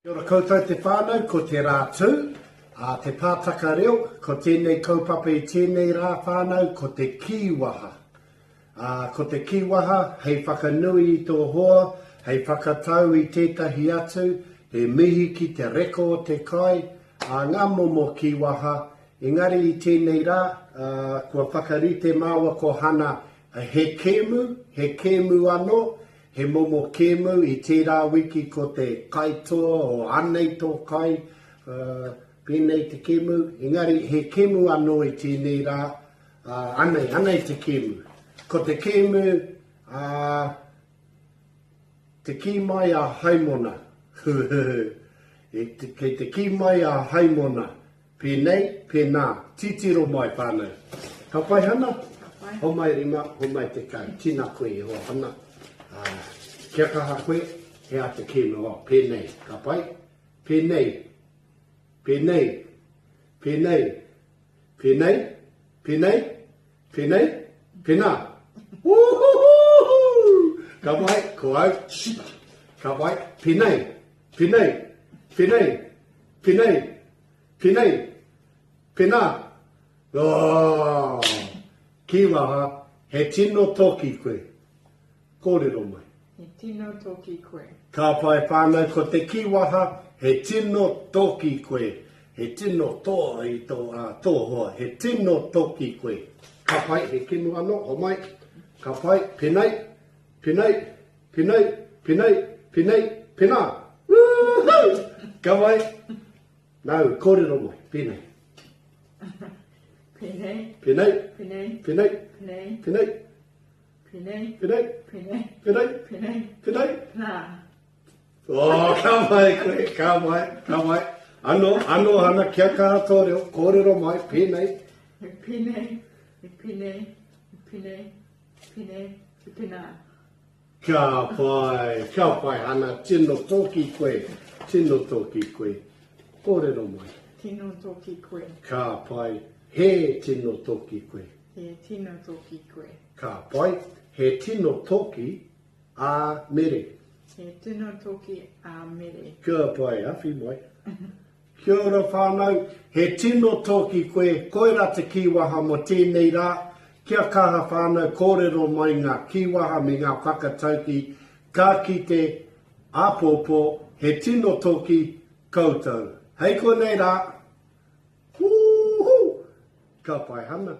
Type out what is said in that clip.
Kia ora koutou te whānau, ko te rā tū, a Te Pātaka Reo, ko tēnei kaupapa i tēnei rā whānau, ko te kīwaha. Ā, ko te kīwaha hei whakanui i tō hoa, hei whakatau i tētahi atu, he mihi ki te reka o te kai, ā, ngā momo kīwaha, engari i tēnei rā, ā, kua whakarite māua ko Hana he kēmu, he kēmu anō, He momo kēmu i tērā wiki ko te kaitoa o Anei tō kai, pēnei te kēmu, engari he kēmu anō i tēnei rā, anei, anei te kēmu. Ko te kēmu, te kī mai a Haimona, kei te kī mai a Haimona, Pēnei, pēnā, titiro mai whānau. Ka pai Hana? Ka pai. Homai rima, homai tekau. Tina koe e hoa Hana. Uh, kia kaha koe, he a te kēmu oh, pēnei. Ka pai? Pēnei, pēnei, pēnei, pēnei, pēnei, pēnei, pēnā. Uhuhuhu! Ka pai, ko au. Ka pai, pēnei, pēnei, pēnei, pēnei, Penei! Pena! Ooh! Kīwaha, he tino toki koe. Kōrero mai. He tino toki koe. Ka pai whānau ko te kīwaha, he tino toki koe. He tino toa i tō, ā, tō hoa. He tino toki koe. Ka pai, he kemu anō, homai. Ka pai, penei, penei, penei, penei, penei, pena! Woohoo! Ka pai. Nāu, kōrero mai, pēnei. Pēnei. Pēnei. Pēnei. Pēnei. Pēnei. Pēnei. Pēnei. Pēnei. Pēnei. Pēnei. Pēnei. Pēnei. Nā. Oh, ka mai koe, ka mai, ka mai. Ano, ano, Hana, kia kaha tō reo, kōrero mai, pēnei. Pēnei, pēnei, pēnei, pēnei, pēnā. Ka pai, ka pai Hana, tino toki koe, tino toki koe. Kōrero mai. Tino toki koe. Ka pai, he tino toki koe. He tino toki koe. Ka pai, he tino toki a Mere. He tino toki a Mere. Ka pai, awhi mai. Kia ora whānau, he tino toki koe, koira te kīwaha mo tēnei rā, kia kaha whānau kōrero mai ngā kīwaha me ngā whakatauki, ka kite āpōpō, he tino toki koutou. Hei konei rā, hūhū! Ka pai Hana.